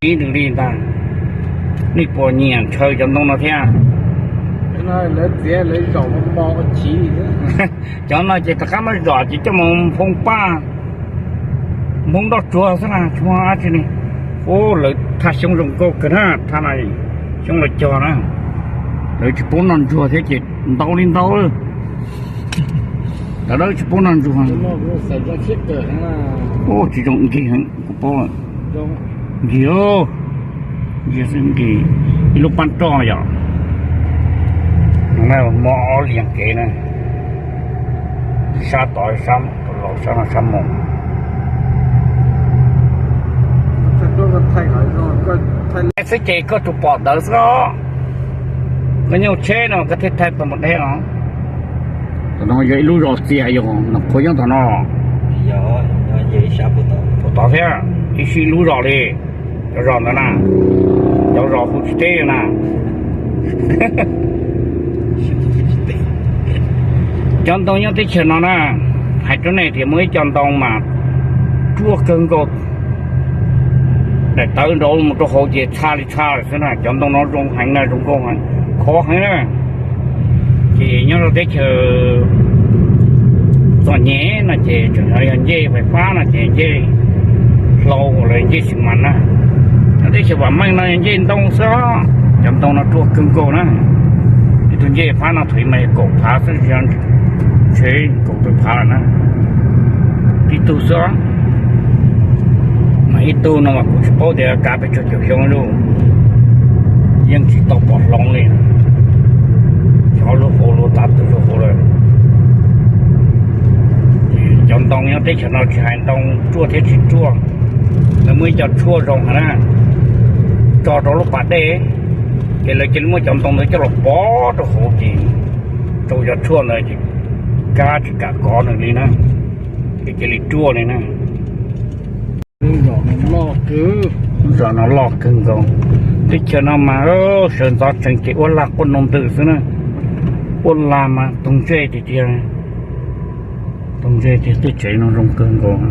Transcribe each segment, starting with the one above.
Ib nws li ntag, nej puas nyiam ntshaw cov ntoo no thiab? Lawv txiav lawv zom mos mos ua chiv. Cov no ces rov qab muab zom ces coj mus nphoo paj, nphoo nroj tsuag xwb na, tsis muaj dab tsi li. Ub, lawv thaj xyoob zoo nkauj kawg na, thaj no xyoob los cog na. Lawv tsis pub noj ntsuag thiab ces ntau li ntau. Cov dawb tsis pub noj ntsuag. Ub, tsis zoo nkig heev kuv paub. Nkig, nkig xwb, nkig ib lub pab roj yom. Muaj ob liag kev na, sab tod sab laus, sab no sab mus. Xwb ces koj tsuas pom ntawd xwb os. Koj nyuj tsheb no koj thiaj thaij tau mus deb os. Tam no yog ib lub zos txias yog Nom Qhuav nyob tom no. Puas tod thiab, ib sij lub zos li. Cov zos ntawd na, cov zos hu tsis teb na. Cov ntoo nyob teb chaws no na, hais rau nej tias muaj ib co ntoo mas ruaj kawg nkaus, daim tawv nraud mus rau hauv ces txha li txha lawm xwb na. Cov ntoo no zoo heev na, zoo nkauj heev, khov heev na. Ces nyob rau teb chaws txom nyem no ces tseem yog ncej fais fab no ces ncej hlau los ncej xi mas na. Nyob teb chaws vam meej no yog ncej ntoo xwb, cov ntoo no ruaj kawg nkaus na. Ib tug ncej fab no thaum ub mas kaum phav xwb, ntshe kaum tawm phav lawm na. Tib tug xwb, mas ib tug no mas kuv tsis paub tias kav pes tsawg caum xyoo lauj, yeej tsis tau pom hloov li. Xyov lub hauv lub tav twg lub hauv lawm. Cov ntoo nyob teb chaws no tsis hais ntoo ruaj thiab tsis ruaj, lawv muaj ib co tshuaj zoo heev na, tso rau lub pas dej, ces lawv cia li muab cov ntoo ntawd coj los pov rau hauv ces rau cov tshuaj ntawd ces kab tsis kam kov nws li na, ces cia li ruaj li na. Lub zos no loj kawg nkaus. Teb chaws no mas sawv ntxov tsees ces ua lag quaj ntoo ntws xwb na. Ua lag mas toog ntsej tiag tiag, toog ntsej tiag, tej tsev no zoo kawg nkaus.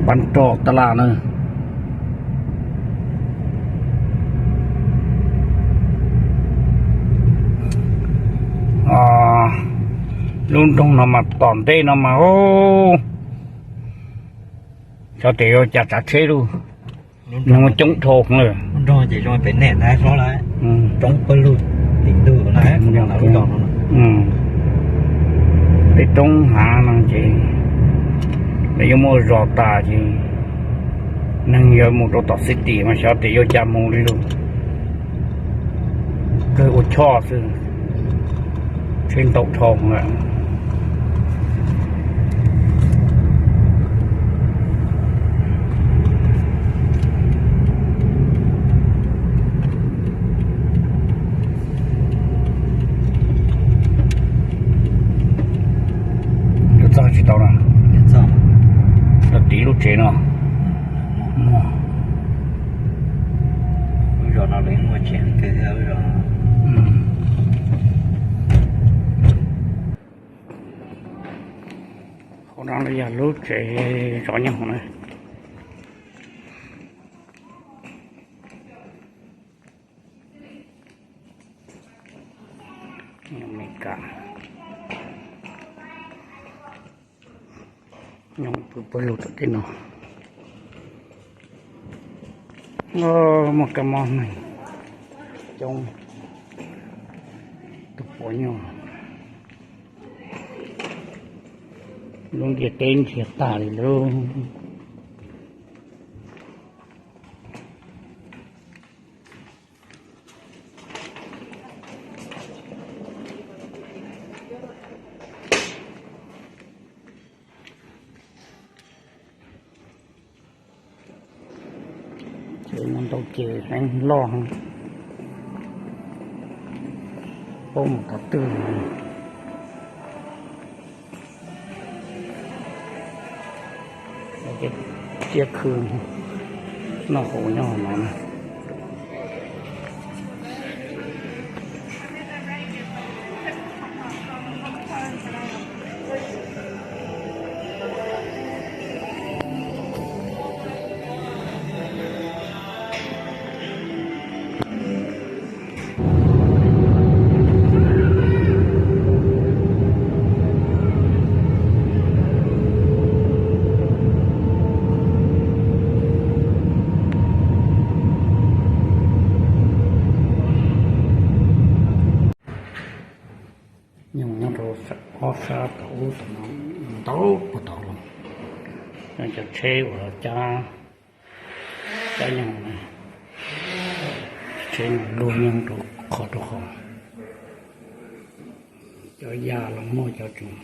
Pab roj tab laj na. Lub nroog no mas tom ntej no mas, xyov tes yuav cas tsav tsheb lauj. Nws muaj coob dhau lawm. Peb roob hav no ces lawv yuav muaj zos tas ces neeg yuav mus rau tom city mas xyov tes yuav cas mus li lauj. Kawg ua choj xwb, tsheb ntau dhau lawm. Yuav txog tsis tau na. Yuav tiv lub tsev no. Hauv no yog lub tsev zov nyuj na. Nyuj Amelikas nyob pw pawg lug tom tej no. Muaj kab mob neeg coob, tus pom nyuj, lub ntiaj teb ntsiag tag li lauj. Ces no ntau ces heev loj, paub mus qhov twg. Tiab khw noj hauv nyob hauv no na. ob sab tom ub tom no ntau puag tod los. Cov tsheb uas cab, cab nyoog, tsheb luag nyoog rau qhov rau qhov. Cov yaj los muaj, cov tseem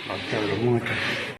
los cawg los muaj, cov